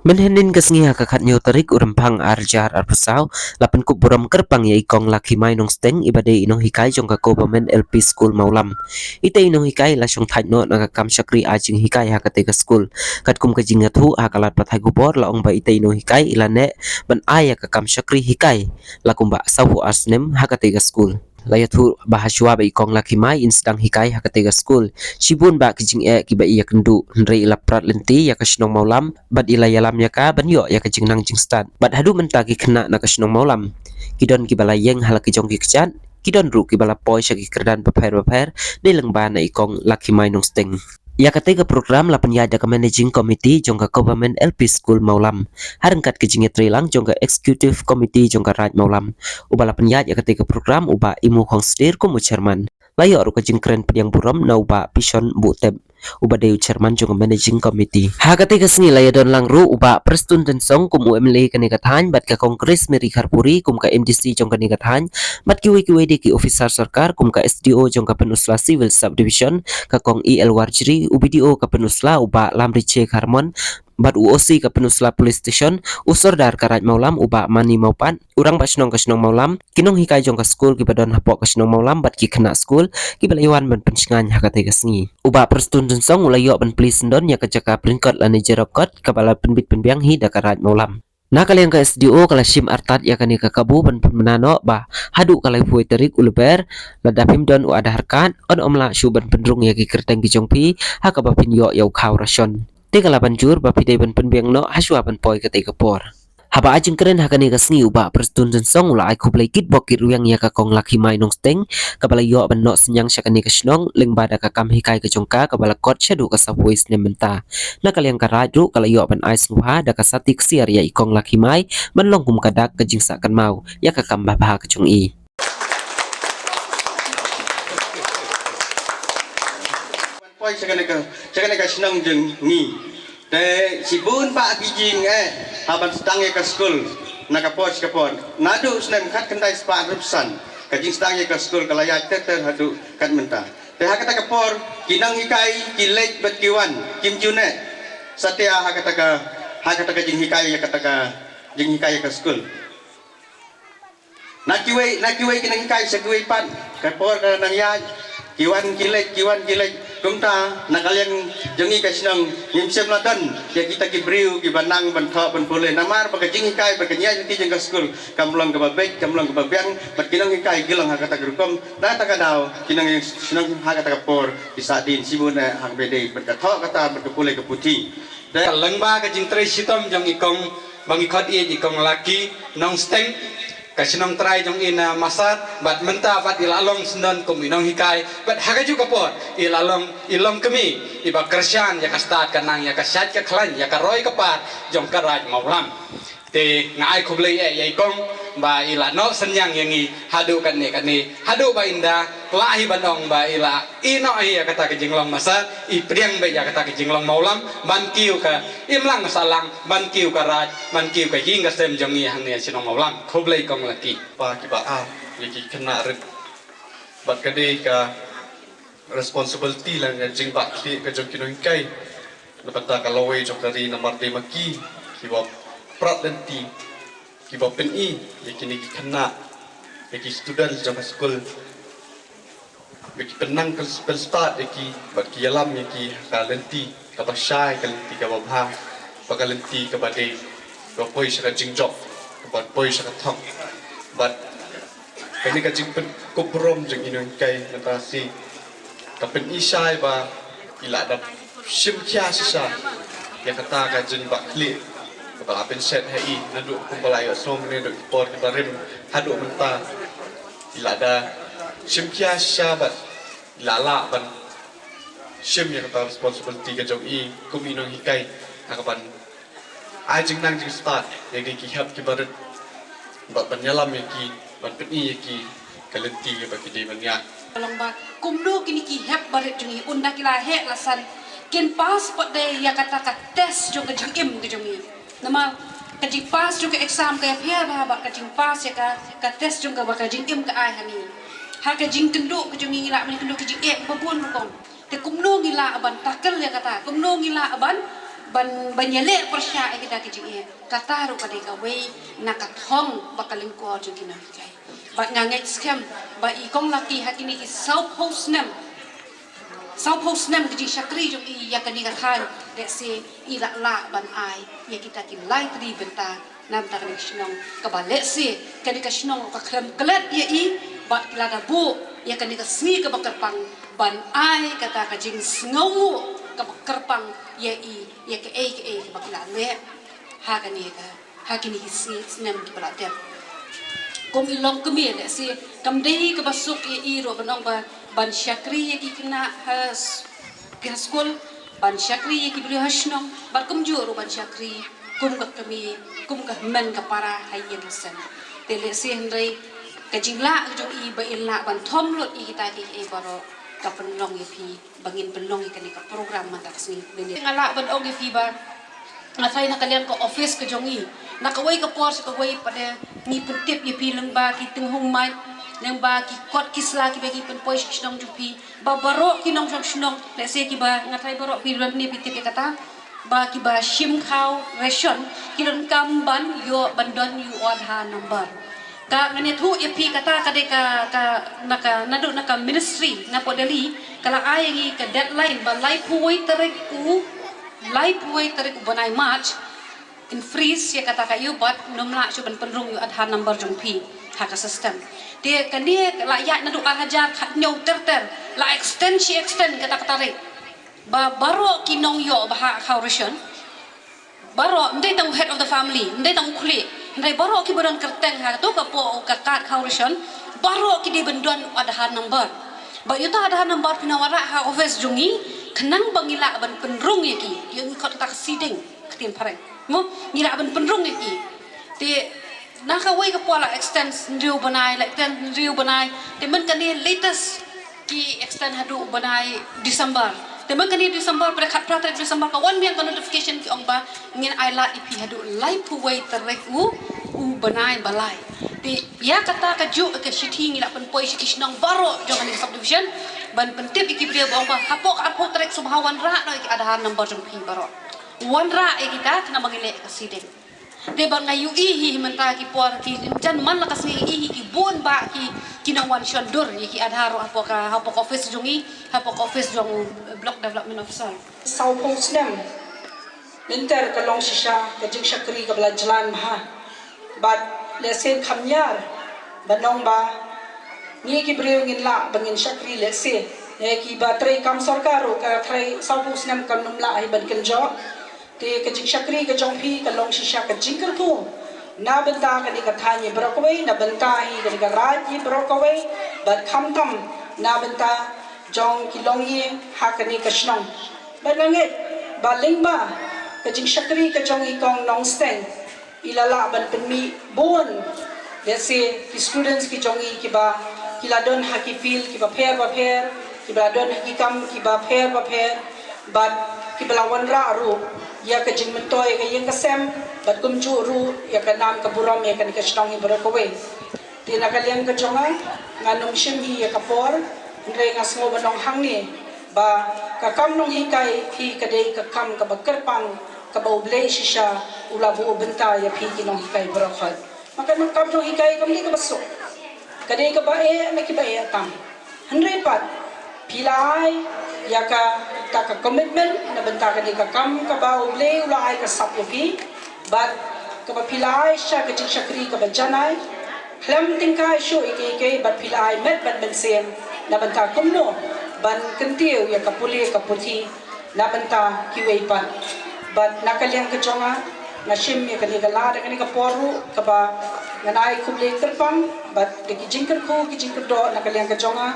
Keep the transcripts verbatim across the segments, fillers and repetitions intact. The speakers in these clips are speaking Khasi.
Mynhynnin ka sngi ha ka khatnïew tarik u Rymphang ar hajar arphew saw, la pynkup burom kyrpang ïa i Kong Lucky Mai Nongsteng, iba dei i nonghikai jong ka Government L P School Mawlam. Ita i nonghikai la shong thait noh na ka kam shakri ai jinghikai ha katei ka skul. Katkum ka jingïathuh ha ka lad pathai khubor la ong ba ita i nonghikai i la neh ban ai ïa ka kam shakri hikai la kumba sawphew ar snem ha katei ka skul. La ïathuh ba hashwa ba i Kong Lucky Mai in sdang hikai ha katei ka skul, shibun bah ki jingeh kiba i ïakynduh, hynrei i la prat lynti ïa ka shnong Mawlam bad i la ïalam ïa ka ban ïoh ïa ka jingnang jingstad. Bad haduh mynta ki khynnah na ka shnong Mawlam ki don kiba la ïeng ha la ki jong ki kjat, ki don ruh kiba la poi sha ki kyrdan bapher bapher dei lyngba na i Kong Lucky Mai Nongsteng. Ïa katei ka program la pynïaid da ka Managing Committee jong ka Government L P School Mawlam, ha ryngkat ka jingïatreilang jong ka Executive Committee jong ka Raid Mawlam. Uba la pynïaid ïa katei ka program u Bah Imu Khongsdir kum u Chairman. La ïoh ruh ka jingkren pdiang burom na u Bah Pishon Buhtep, uba dei u Chairman jong ka Managing Committee. Ha katei ka sngi la ïadon lang ruh u Bah Prestone Tynsong kum u M L A kane ka thaiñ, bad ka Kong Grace Mary Kharpuri kum ka M D C jong kane ka thaiñ, bad kiwei kiwei de ki officer sorkar kum ka S D O jong ka Pynursla Civil Subdivision, ka Kong E L Warjri, u B D O ka Pynursla u Bah Lamriche Kharmon, bad u O C ka Pynursla Police Station, u Sordar ka Raid Mawlam u Bah Mani Mawpat, u Rangbah Shnong ka shnong Mawlam, ki nonghikai jong ka skul kiba don hapoh ka shnong Mawlam bad ki khynnah skul kiba la ïawan ban pynshngaiñ ha katei ka sngi. U Bah Prestone Tynsong u la ïoh ban plie syndon ïa ka jaka pyrkhat lane jerokot kaba la pynbit pynbiang hi da ka Raid Mawlam. Na ka liang ka S D O ka la shim artat ïa kane ka kabu ban pynbna noh ba haduh ka laiphew tarik u Lber, lada phim don u Aadhaar card, yn ym lah shuh ban pynrung ïa ki kyrteng ki jong phi ha kaba phin ïoh ïa u khaw ration. Te ka la ban jur ba phi dei ban pynbiang noh hashwa ban poi katei ka por. Haba ai jingkren ha kane ka sngi u Bah Prestone Tynsong u la ai khublei kitbok kitrwiang ïa ka Kong Lucky Mai Nongsteng, kaba la ïoh ban noh synñiang sha kane ka shnong lyngba da ka kam hikai ka jong ka kaba la kot shaduh ka sawphew snem mynta. Na ka liang ka Raid ruh ka la ïoh ban ai sngewbha da ka sati ksiar ïa i Kong Lucky Mai ban long kum ka dak ka jingsah kynmaw ïa ka kam babha ka jong i. Poi sha kane ka, sha kane ka shnong jong ngi. Te shibun bah ki jingeh, eh, ha ban sdang ïa ka skul na ka por sha ka por. Naduh snem khat khyndai spah hynriew san, ka jingsdang ïa ka skul ka la ïaid ter ter haduh kat mynta. Te ha kata ka por ki nonghikai ki leit bad ki wan, kim ju neh satia ha kata ka, ha kata ka jinghikai ïa kata ka jinghikai ïa ka skul. Na kiwei, na kiwei ki nonghikai sha kiwei pat, ka por ka nang ïaid, ki wan ki leit, ki wan ki leit. Kumta na ka liang jong ngi ka shnong ngim shym la don ïa kita ki briew kiba nang ban thoh ban pule, namar ba ka jinghikai ba ka jingïaid lynti jong ka skul kam long kaba beit, kam long kaba biang, bad ki nonghikai ki long ha kata ka rukom. Na kata ka daw ki nonghikai shnong ha kata ka por ki sah dien shibun eh ha kaba dei bad ka thoh kata bad ka pule ka puthi. Te lyngba ka jingtrei shitom jong i Kong, ba ngi khot ïa i Kong Lucky Nongsteng, ka shnong trai jong i na Massad, bad mynta bad i la long syndon kum i nonghikai, bad ha kajuh ka por i la long, i long kmie iba kyrshan ïa ka stad ka nang, ïa ka shait ka khlaiñ, ïa ka roi ka par jong ka Raid Mawlam. Te nga ai khublei eh ïa i Kong ba i la noh synñiang ïa ngi haduh katne katne, haduh ba ynda lah hi ban ong ba i la ïeh noh hi ïa kata ka jinglong Massad, i pdiang beit ïa kata ka jinglong Mawlam, ban kiew ka imlang sahlang, ban kiew ka raid, ban kiew ka ïing ka sem jong ngi hangne ha shnong Mawlam. Khublei Kong Lucky. Ba kiba ar ïa ki khynnah rit, bad ka dei ka responsibility lane ka jingbakla ka jong ki nonghikai na bynta ka lawei jong ka ri, namar dei ma ki kiba prat lynti, kiba pyni ïa kine ki khynnah, ïa ki student jong ka skul, ba ki pynnang ka pynstad ïa ki, bad ki ïalam ïa ki ha ka lynti kaba shai, ka lynti kaba bha, bad ka lynti kaba dei, kaba poi sha ka jingjop, kaba poi sha ka thong. Bad kane ka jingpynkup burom jong i nonghikai mynta shi ka pyni shai ba i la dep shim khia shisha ïa kata ka jingbakla kaba la pynshet ha i naduh kumba la ïohsngew mynne, naduh ki por kiba rim haduh mynta. I la da shim khia shisha bad i la lah ban shim ïa kata responsibility ka jong i kum i nonghikai, ha kaban ai jingnang jingstad ïa ki hep kiba rit, bad ban ïalam ïa ki, ban pyni ïa ki ka lynti kaba ki dei ban ïaid. Ka long ba kumno kine ki hep barit jong ngi, ynda ki la heh la san, kin pass pat de ïa kata ka test jong ka jingim ka jong ngi. Namar ka jingpass jong ka exam ka ïapher bha bad ka jingpass ïa ka, ka test jong ka, ba ka jingim ka ai ha ngi. Ha ka jingkynduh ka jong ngi, ngi lah ban kynduh ka jingeh ba bun rukom. Te kumno ngi lah ban tackle ïa kata, kumno ngi lah ban Ban, ban ïaleh pyrshah ïa kita ki jingeh, kata ruh ka dei kawei na ka thong ba ka lyngkor jong ki nonghikai. Bad nga ngeit skhem ba i Kong Lucky ha kine ki sawphew snem, sawphew snem ka jingshakri jong i ïa kane ka thaiñ, lehse i la lah ban ai ïa kita ki lai tylli bynta na bynta kane ka shnong, kaba lehse kane ka shnong ka khlem klet ïa i, bad ki la da buh ïa kane ka sngi kaba kyrpang ban ai kata ka jingsngewnguh kaba kyrpang ïa i, ïa kaei kaei kaba ki la leh ha kane ka, ha kine ki sngi snem kiba la dep. Kum i longkmie, lehse kam dei kaba suk ïa i ruh ban ong ba ban shakri ïa ki khynnah ha s-, ki ha skul, ban shakri ïa ki briew ha shnong, bad kumjuh ruh ban shakri kum ka kmie, kum ka hynmen ka para ha ïing ha sem. Te lehse hynrei ka jinglah ka jong i ba i lah ban thom lut ïa kita kiei baroh ka pynlong ïa phi ba ngin pynlong ïa kane ka program mynta ka sngi. Nga lah ban ong ïa phi ba nga tharai na ka liang ka office ka jong i, na kawei ka por sha kawei pat de ngi pyntip ïa phi lyngba ki tynghong mic, lyngba ki kot ki sla kiba ngi pynpoi sha ki shnong jong phi, ba baroh ki nongshong shnong, lehse kiba, nga tharai baroh phi don ne phi tip ïa kata, ba kiba shim khaw ration ki donkam ban ïoh, ban don ïa u Aadhaar number. Ka, ngan ïathuh ïa phi, kata ka dei ka, ka, na ka, naduh na ka ministry na pdeng Delhi ka la ai ïa ngi ka deadline ba laiphew wei tarik u, laiphew wei tarik u bnai March, in freeze ïa kata ka ïa u bad nym lah shuh ban pynrung ïa u Aadhaar number jong phi ha ka system. Te kane la ïaid naduh ar hajar khathynñiew ter ter, la extend shi extend kata ka tarik. Ba baroh ki nongïoh ba hap khaw ration, baroh, ym dei tang u head of the family, ym dei tang u khlieh, hynrei baroh kiba don kyrteng ha kato ka poh ka kad khaw ration, baroh ki dei ban don Aadhaar number. Ba ïa uta Aadhaar number phin ïa wanrah ha office jong ngi, khnang ba ngi lah ban pynrung ïa ki, ïa ngi khot kata ka seeding, ka ktien phareng. Mo, ngi lah ban pynrung ïa ki. Te na kawei ka por la extend hynriew bnai, la extend hynriew bnai. Te myn kane latest ki extend haduh u bnai December. Te myn kane December, pdeng khatphra tarik December ka wan biang ka notification ki ong ba ngin ai lad ïa phi haduh laiphew wei tarik u, u bnai ba lai. Te ïa kata kajuh ka shithi ngi la pynpoi sha ki shnong baroh jong kane ka subdivision ban pyntip ïa ki briew ba ong ba hapoh ka arphew tarik sngewbha wanrah noh ïa ki Aadhaar number jong phi baroh. Wanrah ïa kita khnang ba ngin leh ka seeding. Te bad nga ïohi hi mynta ki por ki jan man la ka sngi ïohi hi ki bun bah ki, ki nongwan shon dur ïa ki Aadhaar hapoh ka, hapoh ka office jong i, hapoh ka office jong Block Development Officer. Sawphew snem lynter ka long shisha ka jingshakri kaba la jlan bha. Bad lehse kham ñiar ban ong ba ngi ki briew ngin lah ba ngin shakri lehse, eh, kiba trei kam sorkar ruh ka trei sawphew snem kam nym lah hi ban kynjoh. Te ka jingshakri ka jong phi ka long shisha ka jingkyrkhu na bynta kane ka thaiñ hi baroh kawei, na bynta hi kane ka raid hi baroh kawei, bad khamtam na bynta jong ki longïing ha kane ka shnong. Bad nga ngeit ba lyngba ka jingshakri ka jong i Kong Nongsteng, i la lah ban pynmih bun, lehse ki students ki jong i kiba, ki la don ha ki field kiba pher ba pher, kiba la don ha ki kam kiba pher ba pher, bad kiba la wanrah ruh ïa ka jingmyntoi ka ïing ka sem, bad kumjuh ruh ïa ka nam ka burom ïa kane ka shnong hi baroh kawei. Te na ka liang ka jong nga, nga nym shim hi ïa ka por, hynrei nga sngew ban ong hangne ba ka kam nonghikai phi ka dei ka kam kaba kyrpang, kaba U Blei shisha u la buh bynta ïa phi ki nonghikai baroh khoit. Ma ka kam nonghikai kam dei kaba suk, ka dei kaba eh na kiba eh tam. Hynrei pat phi la ai ïa ka, ka, ka commitment na bynta kane ka kam kaba U Blei u la ai ka sap ïa phi. Bad kaba phi la ai sha ka jingshakri kaba janai, khlem tyngkai shuh ïa kiei kiei, bad phi la ai met bad mynsiem na bynta kumno ban kyntiew ïa ka pule ka puthi na bynta kiwei pat. Bad na ka liang ka jong nga, nga shim ïa kane ka lad, kane ka por ruh kaba ngan ai khublei kyrpang bad da ki jingkyrkhu ki jingkyrdoh na ka liang ka jong nga,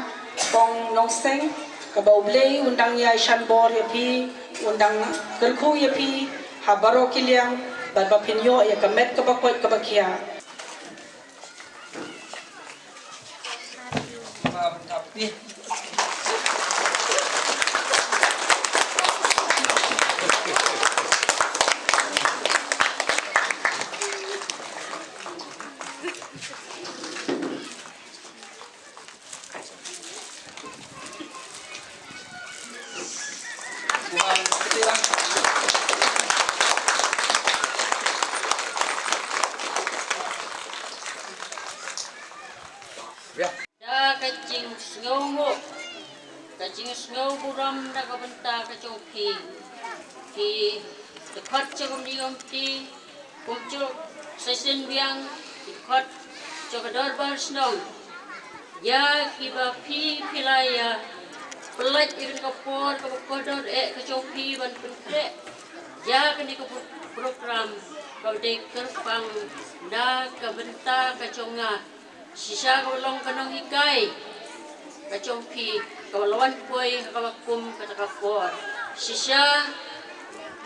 Kong Nongsteng, kaba U Blei un dang ïai shan bor ïa phi, un dang kyrkhu ïa phi ha baroh ki liang, bad ba phin ïoh ïa ka met kaba koit kaba khiah. Sngewnguh, ka jingsngew burom na ka bynta ka jong phi. Ki dkhot jong ka Committee, kumjuh sa shisien biang ki dkhot jong ka Dorbar Shnong. Ïa kiba phi phi la ïa pynlait ïa ka por kaba kordor eh ka jong phi ban pynkhreh ïa kane ka pro-, program kaba dei kyrpang na ka bynta ka jong nga. Shisha kaba long ka nonghikai ka jong phi kaba la wan poi ha kaba kum kata ka por. Shisha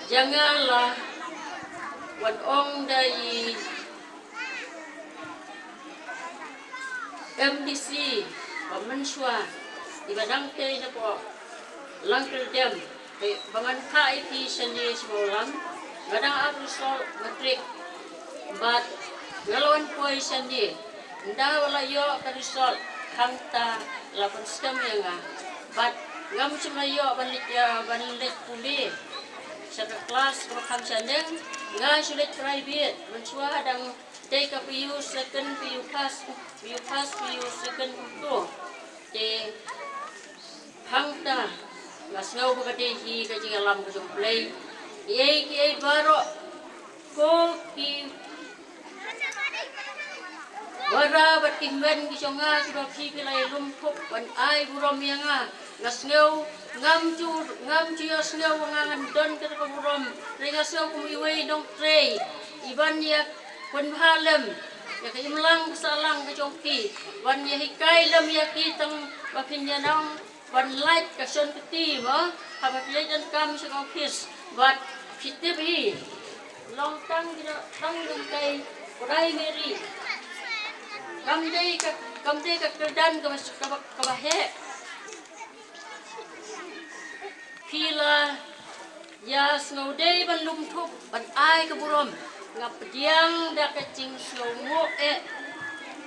jong nga la wan ong da i M D C ba mynshuwa iba dang tei na pdeng Langkyrdem. Te ba ngan phah ïa phi shane sha Mawlam, nga dang ap result matric bad nga la wan poi shane. Ynda ba la ïoh ka result hangta la pynskhem ïa nga. Bad ngam shym la ïoh ban leit, eh, ban leit pule sha ka klas kaba kham shaneng, nga shu leit private. Mynshuwa dang tei ka P U second, P U first, P U first, P U second kumto. Te hangta nga sngew ba ka dei hi ka jingïalam ka jong U Blei. Kiei kiei baroh, ko ki para bad ki hynmen ki jong nga kiba phi phi la ïalum thup ban ai burom ïa nga. Nga sngew ngam ju, ngam ju ïohsngew ba nga ngan don kata ka burom. Hynrei nga sngew kum iwei nongtrei iban ïa pynbha lem ïa ka imlang ka sahlang ka jong phi, ban ïa hikai lem ïa ki tang ba phin ïa nang ban lait ka shon kti mo, haba phi leit donkam sha ka office. Bad phi tip hi, long tang ki da tang dang kai primary. Kam dei ka, kam dei ka kyrdan kaba, kaba, kaba heh. Phi la ïa sngew dei ban lum thup ban ai ka burom. Nga pdiang da ka jingsngewnguh eh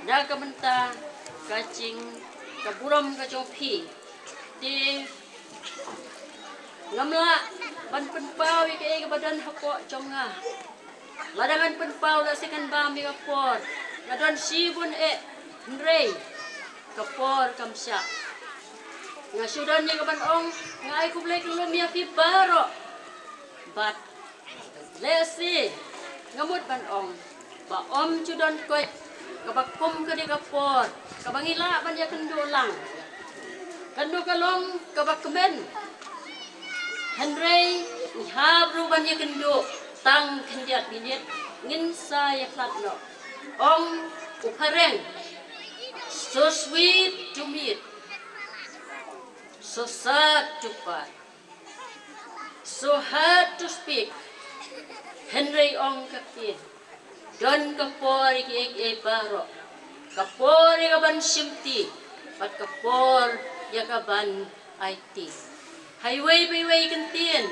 da ka bynta ka jing, ka burom ka jong phi. Te ngam lah ban pynpaw ïa kaei kaba don hapoh jong nga. Lada ngan pynpaw la shisien bam ïa ka por, nga don shibun eh, hynrei ka por kam shah. Nga shu don ïa ka ban ong, nga ai khublei khublei ïa phi baroh. Bad lehse nga mut ban ong ba ym ju don koit kaba kum kane ka por kaba ngi lah ban ïakynduh lang. Kano ka long kaba kmen, hynrei ngi hap ruh ban ïakynduh tang khyndiat minit, ngin sa ïakhlad noh. Ong u phareng, so sweet to meet, so sad to part, so hard to speak. Hynrei ong ka ktien, don ka por ïa kiei kiei baroh. Ka por ïa ka ban shimti bad ka por ïa ka ban aiti. Ha iwei pa iwei ka ktien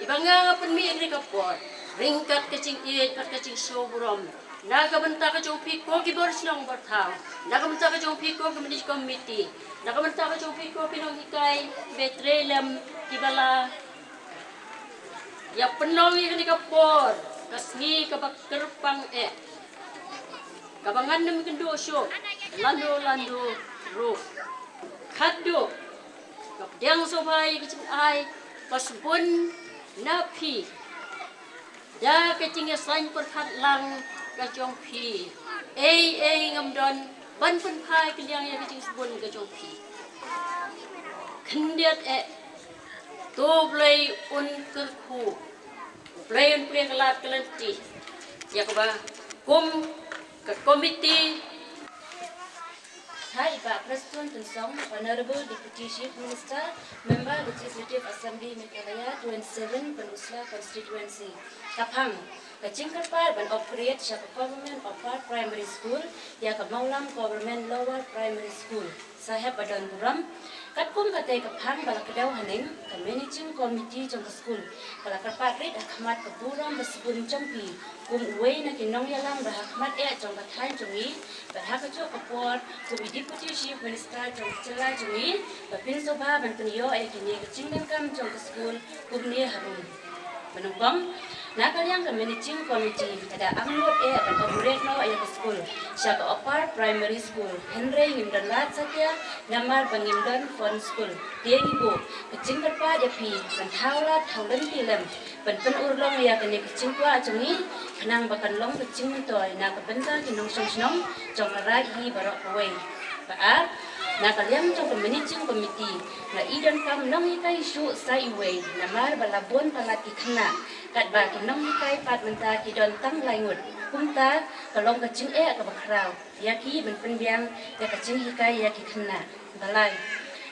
iba nga nga pynmih ïa kane ka por ryngkat ka jingïeit bad ka jingsngew burom na ka bynta ka jong phi ko ki bor shnong bor thaw, na ka bynta ka jong phi ko ki myntoi komiti, na ka bynta ka jong phi ko ki nonghikai, ki ba trei lem, kiba la ïa pynlong ïa kane ka por, ka sngi kaba kyrpang eh, kaba ngan nym kynduh shuh lano lano ruh. Khatduh nga pdiang sngewbha ïa ka jingai ka sbun na phi da ka jingïaseng pyrkhat lang ka jong phi. Ei ei ngam don ban pynphai kyndiang ïa ka jingsbun ka jong phi. Khyndiat eh, to Blei un kyrkhu, Blei un plie ka lad ka lynti ïa kaba kum ka komiti. Hai Bah Prestone Tynsong, Honorable Deputy Chief Minister, Member Legislative Assembly Meghalaya twenty-seven Pynursla Constituency. Ka phang ka jingkyrpad ban upgrade sha ka Government Upper Primary School ïa ka Mawlam Government Lower Primary School. Sa hep ba don burom. Katkum katei ka phang ba la kdew haneng, ka Managing Committee jong ka skul ka la kyrpad rit ha khmat ka burom ba sbun jong phi kum uwei na ki nongïalam ba ha khmat eh jong ka thaiñ jong ngi, bad ha kajuh ka por kum i Deputy Chief Minister jong ka jylla jong ngi, ba phin sngewbha ban pynïoh ïa kine ki jingdonkam jong ka skul kumne harum. Ba nyngkong, Na ka liang ka Managing Committee ka da angnud eh ban upgrade noh ïa ka skul sha ka Upper Primary School, hynrei ngim don lad satia namar ba ngim don fund skul. Te ngi buh ka jingkyrpad ïa phi ban thaw lad thaw lynti lem ban pynurlong ïa kane ka jingkwah jong ngi khnang ba kan long ka jingmyntoi na ka bynta ki nongshong shnong jong ka Raid hi baroh kawei. Ba ar, na ka liang jong ka Managing Committee nga i donkam nonghikai shuh sa iwei namar ba la bun palat ki khynnah katba ki nonghikai pat mynta ki don tang lai ngut. Kumta ka long ka jingeh kaba khraw ïa ki ban pynbiang ïa ka jinghikai ïa ki khynnah. Ba lai,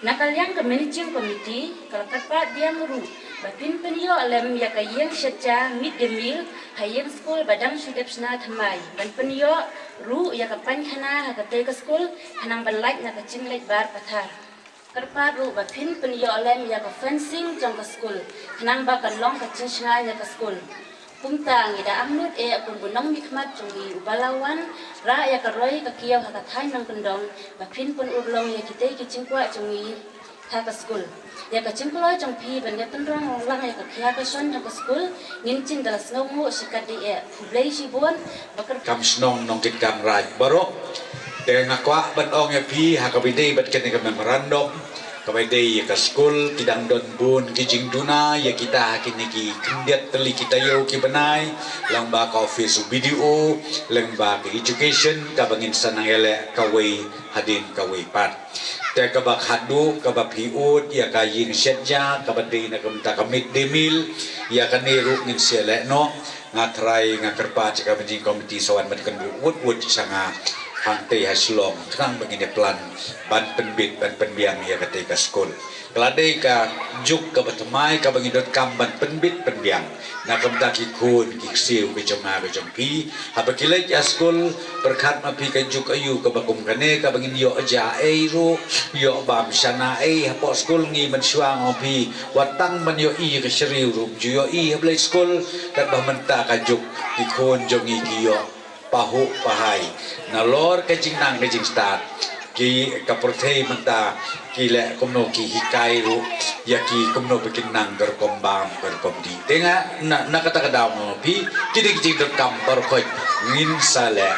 na ka liang ka Managing Committee ka la kyrpad biang ruh ba phin pynïoh lem ïa ka ïing shet ja mid day meal ha ïing skul ba dang shu dep shna thymmai, ban pynïoh ruh ïa ka painkhana ha katei ka skul khnang ban lait na ka jingleit bar pathar. Kyrpad ruh ba phin pynïoh lem ïa ka fencing jong ka skul khnang ba kan long ka jingshngaiñ ïa ka skul. Kumta ngi da angnud eh kum u nongmihkhmat jong ngi uba la wanrah ïa ka roi ka kiaw ha ka thaiñ nongkyndong ba phin pynurlong ïa kitei ki jingkwah jong ngi ha ka skul. Ïa ka jingkloi jong phi ban ïa tynrong lang ïa ka khia ka shon jong ka skul ngin jin da la sngewnguh shikatdei eh. Khublei shibun. Ba kyrpad kam shnong nongkitkam Raid baroh. Te nga kwah ban ong ïa phi ha kaba ïadei bad kane ka memorandum, kaba ïadei ïa ka skul, ki dang don bun ki jingduna ïa kita ha kine ki khyndiat tylli ki taïew ki bnai, lyngba ka office u B D O, lyngba ka education, kaba ngin sa nang ïaleh kawei hadien kawei pat. Te kaba khadduh kaba phi ud ïa ka ïing shet ja kaba dei na ka bynta ka mid day meal, ïa kane ruh ngin sa ïaleh noh. Nga trai nga kyrpad sha ka Managing Committee sa wan bad kynduh wut wut sha nga hangtei ha Shillong khnang ba ngin ïa plan ban pynbit ban pynbiang ïa katei ka skul. Ka la dei ka juk kaba thymmai kaba ngi donkam ban pynbit pynbiang na ka bynta ki khun ki ksiew ka jong nga ka jong phi. Haba ki leit ha skul, pyrkhat ma phi ka juk aïu kaba kum kane kaba ngin ïoh ja ei ruh, ïoh bam shana ei hapoh skul. Ngi mynshuwa nga ong phi, wat tang ban ïohi ka shriew ruh ym ju ïohi haba leit skul. Katba mynta ka juk ki khun jong ngi ki ïoh pahuh pahai nalor ka jingnang ka jingstad. Ki ka pyrthei mynta ki leh kumno, ki hikai ruh ïa ki kumno ba kin nang ka rukom bam ka rukom dih. Te nga na, na kata ka daw nga ong phi, kine ki jingdonkam baroh khoit ngin sa leh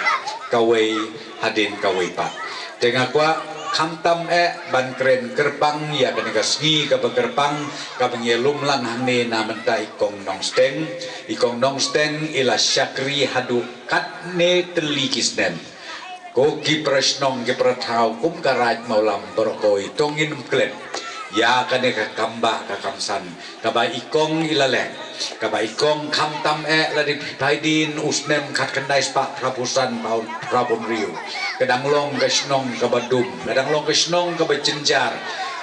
kawei hadien kawei pat. Te nga kwah khamtam eh ban kren kyrpang ïa kane ka sngi kaba kyrpang kaba ngi ïalum lang hangne na mynta i Kong Nongsteng. I Kong Nongsteng i la shakri haduh katne tylli ki snem. Ko ki para shnong ki para thaw kum ka Raid Mawlam baroh kawei to ngin ym klet ïa kane ka kam ba ka kam san kaba i Kong i la leh. Kaba i Kong khamtam eh la dei phi phai dien u snem khatkhyndai spah phraphew san phraphew hynriew, ka dang long ka shnong kaba dum, ka dang long ka shnong kaba jynjar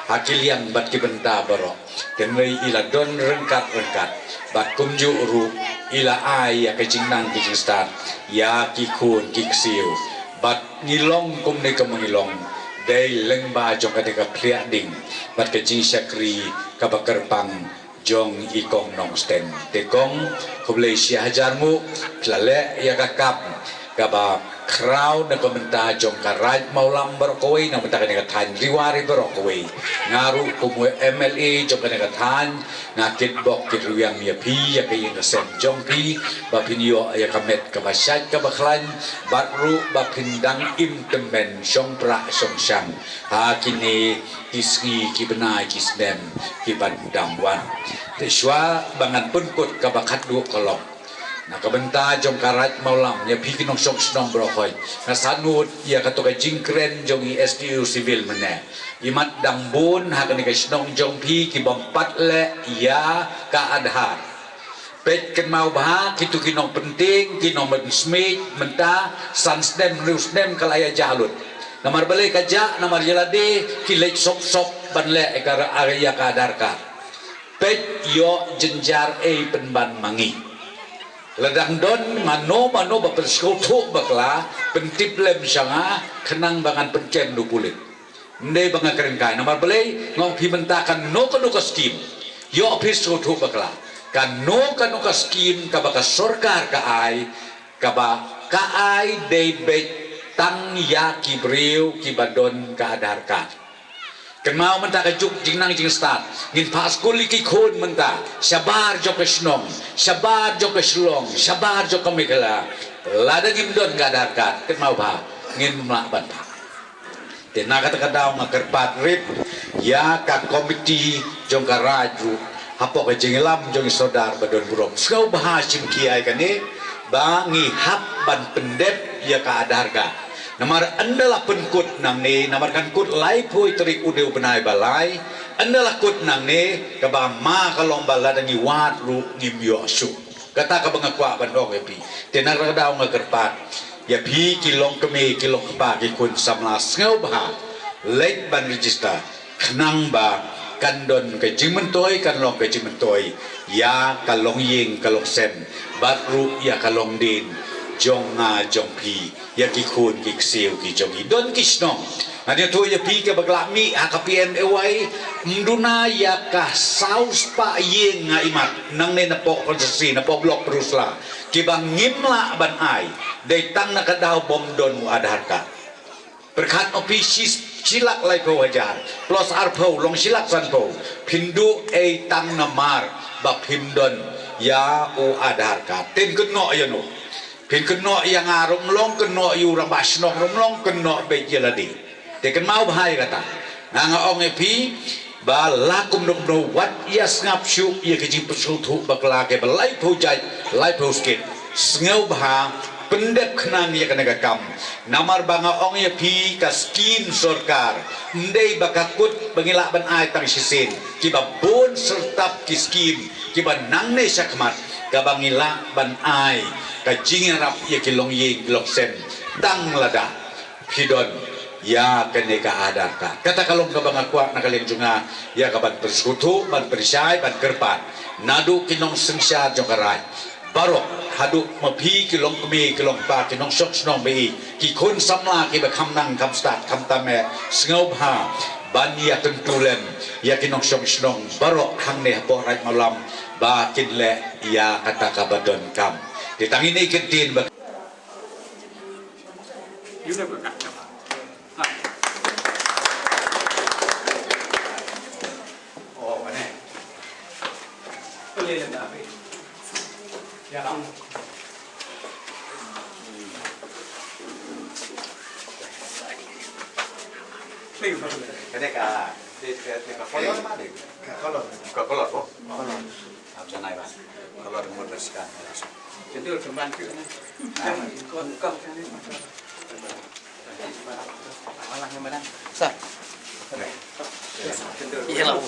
ha ki liang bad ki bynta baroh. Hynrei i la don ryngkat ryngkat bad kumjuh ruh i la ai ïa ka jingnang ka jingstad ïa ki khun ki ksiew. Bad ngi long kumne kumba ngi long dei lyngba jong kane ka phliah ding bad ka jingshakri kaba kyrpang jong i Kong Nongsteng. Te Kong, khublei shihajar nguh, phi la leh ïa ka kam kaba khraw na ka bynta jong ka Raid Mawlam baroh kawei, na ka bynta kane ka thaiñ Ri War hi baroh kawei. Nga ruh kum u M L A jong kane ka thaiñ nga kitbok kitrwiang ïa phi, ïa ka ïing ka sem jong phi, ba phin ïoh ïa ka met kaba shait kaba khlaiñ, bad ruh ba phin dang im tymmen shong prah shong shang ha kine ki sngi ki bnai ki snem ki ban dang wan. Te shuwa ba ngan pynkut kaba khatduh ka long, na ka bynta jong ka Raid Mawlam, ïa phi ki nongshong shnong baroh khoit, nga sangnud ïa kato ka jingkren jong i S D O Civil mynne. I mat dang bun ha kane ka shnong jong phi ki bym pat leh ïa ka Aadhaar. Peit kynmaw bha kito ki nongpyntieng, ki nongpynsmit mynta, san snem hynriew snem ka la ïa jah lut. Namar balei ka jah? Namar ïa lade ki leit sop sop ban leh ïa ka, ïa ka Aadhaar card. Peit ïoh jynjar ei pynban ma ngi. La dang don mano mano ba pynsngewthuh bakla, pyntip lem sha nga khnang ba ngan pynkem da u pulit. Ym dei ba nga kren kai, namar balei? Nga ong phi mynta kano kano ka skim, ïoh phi sngewthuh bakla, kano kano ka skim kaba ka sorkar ka ai, kaba ka ai dei beit tang ïa ki briew kiba don ka Aadhaar card. Kynmaw mynta ka juk jingnang jingstad, ngin phah skul ïa ki khun mynta shabar jong ka shnong, shabar jong ka Shillong, shabar jong ka Meghalaya. Lada ngim don ka Aadhaar card, kynmaw ba ngin ym lah ban phah. Te na kata ka daw nga kyrpad rit ïa ka komiti jong ka Raid ruh, hapoh ka jingïalam jong i Sordar Badonburom, sngewbha shim khia ïa kane ba ngi hap ban pyndep ïa ka Aadhaar card. Namar ynda la pynkut nangne, namar kan kut laiphew tarik une u bnai ba lai. Ynda la kut nangne, kaba ma ka long ba lada ngi wad ruh ngim ïoh shuh. Kata kaba nga kwah ban ong ïa phi. Te na kata ka daw nga kyrpad ïa phi ki longkmie, ki longkpa, ki khun samla, sngewbha leit ban register, khnang ba kan don ka jingmyntoi, kan long ka jingmyntoi ïa ka longïing ka longsem, bad ruh ïa ka longdien jong nga jong phi, ïa ki khun ki ksiew ki jong ngi. Don ki shnong, nga ïathuh ïa phi, kaba la mih ha ka P M A Y, ym duna ïa ka saw spah ïing, nga imat nangne napoh konstituensi, napoh block Pynursla, kiba ngim lah ban ai dei tang na ka daw bym don u Aadhaar card. Pyrkhat noh phi, shi, shi lak laiphew hajar plus arphew, long shi lak sanphew, phin duh ei tang namar ba phim don ïa u Aadhaar card. Te kynnoh ïa no? Phin kynnoh ïa nga ruh ym long, kynnoh ïa u rangbah shnong ruh ym long, kynnoh beit ïa lade. Te kynmaw bha ïa kata. Nga, nga ong ïa phi ba la kumno kumno, wat ïa sngap shuh ïa ka jingpynsngewthuh bakla kaba laiphew jait, laiphew skit. Sngewbha pyndep khnang ïa kane ka kam. Namar ba nga ong ïa phi, ka skim sorkar ym dei ba ka kut ba ngi lah ban ai tang shisien. Kiba bun syrtap ki skim kiba nangne shakhmat, kaba ngi lah ban ai ka jingïarap ïa ki longïing ki longsem tang lada phi don ïa kane ka Aadhaar card. Kata ka long kaba nga kwah na ka liang jong nga ïa ka ban pynsngewthuh, ban pynshai, ban kyrpad. Naduh ki nongsynshar jong ka Raid baroh, haduh ma phi ki longkmie ki longkpa, ki nongshong shnong ba ïeit, ki khun samla kiba kham nang kham stad kham tam eh, sngewbha ban ïa kyntu lem ïa ki nongshong shnong baroh hangne hapoh Raid Mawlam ba kin leh ïa kata kaba donkam. Te tang ine i kyntien ba Kane ka, ka, ka, ka kolor ma dei? Ka kolor. Ka kolor ko? Kolor. Ab janai ba. Kolor mo teruskan. Jendul kembang ke mana? Kon, kon, kane. Sa. Iya lah.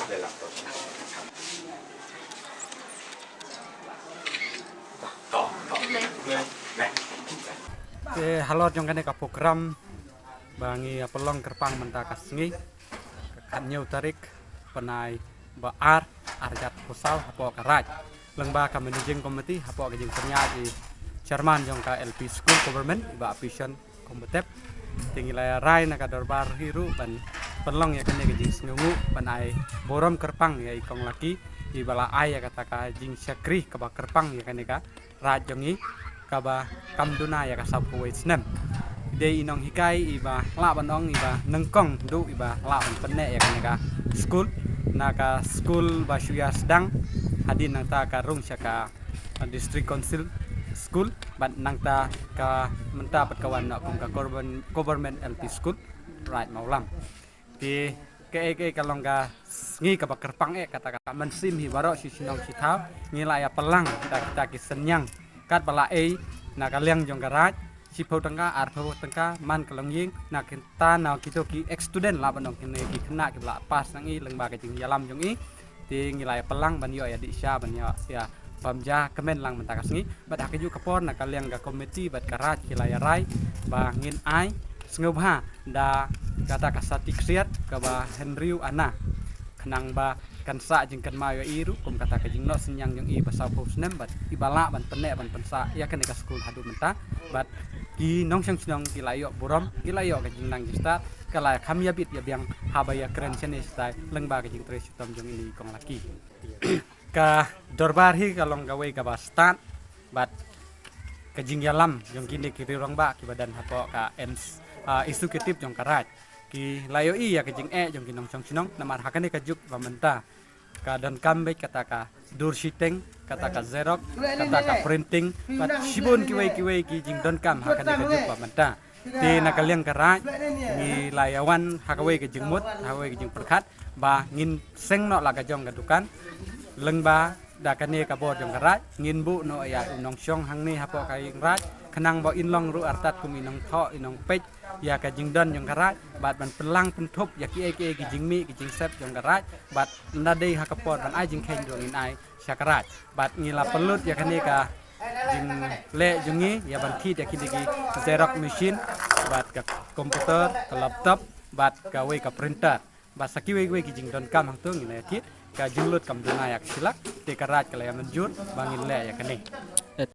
Te halor jong kane ka program ba ngi ïa pynlong kyrpang mynta ka sngi, ka khatñiew tarik bnai ba ar, arhajar arphew saw, hapoh ka Raid, lyngba ka managing committee, hapoh ka jingpynïaid i chairman jong ka L P school government, i Bah Pishon Khumbutep. Te ngi la ïa rai na ka dorbar hi ruh ban pynlong ïa kane ka jingsngewnguh, ban ai burom kyrpang ïa i Kong Lucky, iba la ai ïa kata ka jingshakri kaba kyrpang ïa kane ka Raid jong ngi, kaba kam duna ïa ka sawphew wei snem. Dei i nonghikai iba lah ban ong iba nyngkong duh iba lah ban pynneh ïa kane ka skul. Na ka skul ba shu ïa sdang hadien nangta ka rung sha ka, uh, District Council School, bad nangta ka mynta pat ka wan noh kum ka government, government L P school, Raid Mawlam. Te kaei kaei ka long ka sngi kaba kyrpang eh, kata ka mynsiem hi baroh shi shnong shi thaw ngi la ïa pynlang da kita ki synñiang katba la ei na ka liang jong ka Raid, shiphew tyngka, arphew tyngka man ka longïing, na kita na kito ki ex student lah ban ong, kine ki khynnah kiba la pass nangi lyngba ka jingïalam jong i. Te ngi la ïa pynlang ban ïoh ïa dih sha, ban ïoh ïa pynjah kmen lang mynta ka sngi. Bad ha kajuh ka por na ka liang ka komiti bad ka Raid ki la ïa rai ba ngin ai sngewbha da kata ka certificate kaba hynriew ana, khnang ba kan sah jingkynmaw ïa i ruh kum kata ka jingnoh synñiang jong i ba sawphew snem bad iba lah ban pynneh ban pynsah ïa kane ka skul haduh mynta. Bad ki nongshong shnong ki la ïoh burom, ki la ïoh ka jingnang jingstad, ka la ïa kham ïa bit ïa biang haba ïa kren shane shatai lyngba ka jingtrei shitom jong ine i Kong Lucky. Ka dorbar hi ka long kawei kaba stad bad ka jingïalam jong kine ki riew rangbah kiba don hapoh ka M C, ah, executive jong ka Raid. ki la ïohi ïa ka jingeh jong ki nongshong shnong, namar ha kane ka juk ba mynta ka donkam beit kata ka dur shiteng, kata ka xerox, kata ka printing, bad shibun kiwei kiwei ki jingdonkam ha kane ka juk ba mynta. Te na ka liang ka Raid ngi la ïa wan ha kawei ka jingmut, ha kawei ka jingpyrkhat ba ngin seng noh la ka jong ka dukan, lyngba da kane ka bor jong ka Raid ngin buh noh ïa u nongshong hangne hapoh ka ïing Raid, khnang ba in long ruh artat kum i nongthoh, i nongpeit ïa ka jingdon jong ka Raid, bad ban pynlang pynthup ïa kiei kiei ki jingmih ki jingsep jong ka Raid, bad ynda dei ha ka por ban ai jingkheiñ ruh ngin ai sha ka Raid. Bad ngi la pynlut ïa kane ka jingleh jong ngi ïa ban thied ïa kine ki xerox machine, bad ka computer, ka laptop, bad kawei ka printer. Bad sa kiwei kiwei ki jingdonkam hangto ngi la ïa thied, ka jinglut kam duna ïa ka shi lak, te ka Raid ka la ïa mynjur ba ngin leh ïa kane.